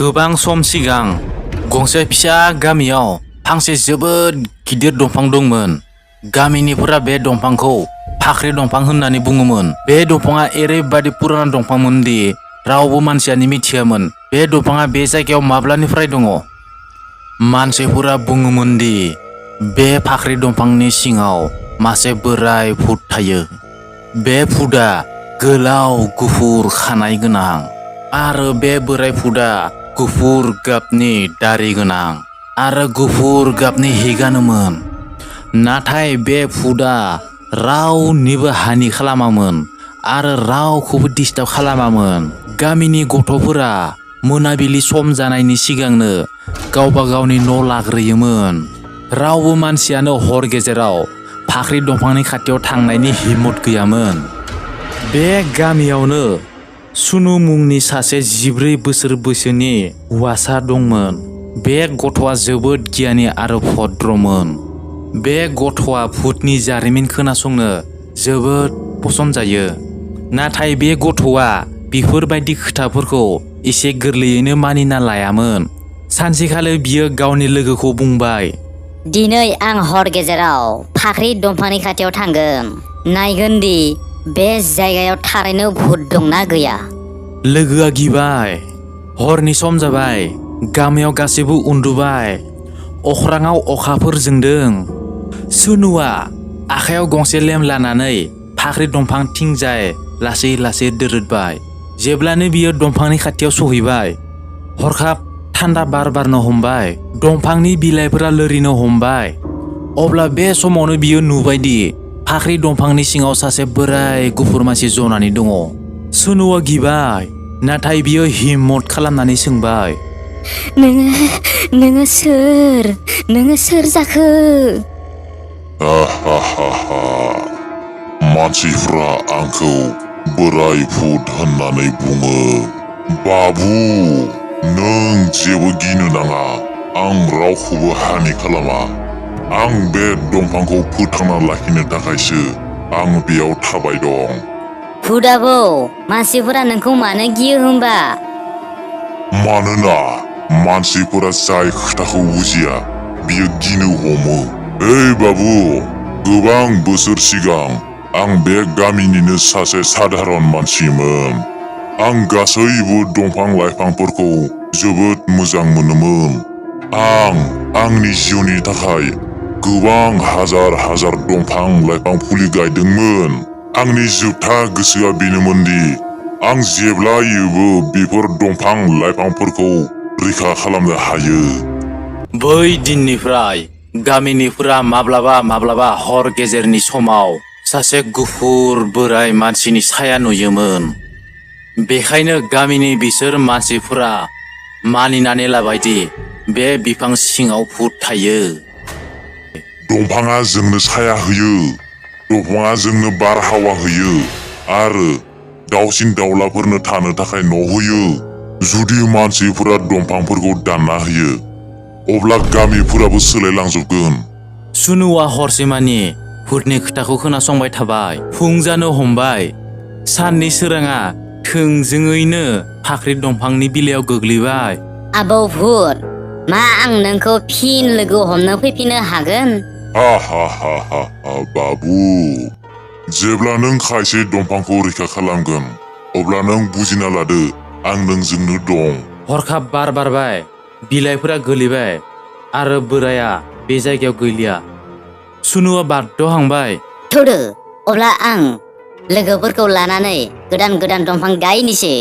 गोबां सम सिगां गंसे फिसा गामियाव फांसे जोबोद गिदिर दंफां दंमोन। गामिनिफोरा बे दंफांखौ फाख्रि दंफां होननानै बुङोमोन। बे दंफाङा ओरैबादि पुराना दंफांमोन दि रावबो मानसियानो मिथियामोन बे दंफाङा बे जायगायाव माब्लानिफ्राय दङ। मानसिफोरा बुङोमोन दि बे फाख्रि दंफांनि सिङाव मासे बोराय भुत थायो। बे भुतआ गोलाव गुफुर खानाय गोनां आरो बे बोराय भुतआ गुफुर गाबनि दारि गोनां आरो गुफुर गाबनि हि गानोमोन। नाथाय बे भुतआ रावनिबो हानि खालामामोन आरो रावखौबो डिस्टार्ब खालामामोन। गामिनि गथ'फोरा मोनाबिलि सम जानायनि सिगांनो गावबा गावनि न' लाग्रोयोमोन। रावबो मानसियानो हर गेजेराव फाख्रि दंफांनि खाथियाव थांनायनि हिम्मत गैयामोन। बे गामियावनो सुनु मुंनि सासे 14 बोसोर बैसोनि हौवासा दंमोन। बे गथ'आ जोबोद गियानि आरो भद्रमोन। बे गथ'आ भुतनि जारिमिन खोनासंनो जोबोद पसन्द जायो। नाथाय बे गथ'आ बेफोरबायदि खोथाफोरखौ एसे गोरलैयैनो मानिना लायामोन। सानसेखालि बियो गावनि लोगोखौ बुंबाय, दिनै आं हर गेजेराव फाख्रि दंफांनि खाथियाव थांगोन, नायगोन दि बे जायगायाव थारैनो भुत दंना गैया। लोगोआ गिबाय। हरनि सम जाबाय, गामियाव गासैबो उन्दुबाय, अख्राङाव अखाफोर जोंदों। सुनुआ आखायाव गंसे लेम्प लानानै फाख्रि दंफां थिंजाय लासै लासै दोरोदबाय। जेब्लानो बियो दंफांनि खाथियाव सहैबाय, हरखाब थान्दा बार बारनो हमबाय। दंफांनि बिलाइफोरा लोरिनो हमबाय। अब्ला बे समावनो बियो नुबायदि फाख्रि दंफांनि सिङाव सासे बोराय गुफुर मानसि जनानै दङ। सुनुआ गिबाय, नाथाय बियो हिम्मत खालामनानै सोंबाय, नोङो सोर? नोङो सोर जाखो? मानसिफ्रा आंखौ बोराय भुत होननानै बुङो। बाबु, नों जेबो गिनो नाङा। आं रावखौबो हानि खालामा। आं बे दंफांखौ फोथांना लाखिनो थाखायसो आं बेयाव थाबाय दं। भुत आबौ, मानसिफोरा नोंखौ मानो गियो होनबा? मानोना मानसिफोरा जाय खोथाखौ बुजिया बियो गिनो हमो। ओइ बाबु, गोबां बोसोर सिगां आं बे गामिनिनो सासे साधारन मानसिमोन। आं गासैबो दंफां लाइफांफोरखौ जोबोद मोजां मोनोमोन। आं आंनि जिउनि थाखाय गोबां हाजार हाजार दंफां लाइफां फुलि गायदोंमोन। आंनि जोबथा गोसोआ बेनोमोन दि आं जेब्लायबो बेफोर दंफां लाइफांफोरखौ रैखा खालामनो हायो। बै दिननिफ्राय गामिनिफोरा माब्लाबा माब्लाबा हर गेजेरनि समाव सासे गुफुर बोराय मानसिनि साया नुयोमोन। बेखायनो गामिनि बिसोर मानसिफोरा मानिनानै लाबायदि बे बिफां सिङाव भुत थायो। दंफाङा जोंनो साया होयो, दंफाङा जोंनो बारहावा होयो आरो दाउसिन दाउलाफोरनो थानो थाखाय न' होयो। जुदि मानसिफोरा दंफांफोरखौ दानना होयो, अब्ला गामिफोराबो सोलायलांजोबगोन। सुनुआ हरसेमानि भुतनि खोथाखौ खोनासंबाय थाबाय। फुं जानो हमबाय। साननि सोराङा थोंजोङैनो फाख्रि दंफांनि बिलाइयाव गोग्लैबाय। आबौ भुत, मा आं नोंखौ फिन लोगो हमनो फैफिननो हागोन? बाबु, जेब्ला नों खायसे दंफांखौ रैखा खालामगोन, अब्ला नों बुजिना लादो आं नोंजोंनो दं। हरखाब बार बारबाय, बिलाइफोरा गोलैबाय आरो बोराया बे जायगायाव गैलिया। सुनुआ बारद'हांबाय। थौदो, अब्ला आं लोगोफोरखौ लानानै गोदान गोदान दंफां गायनोसै।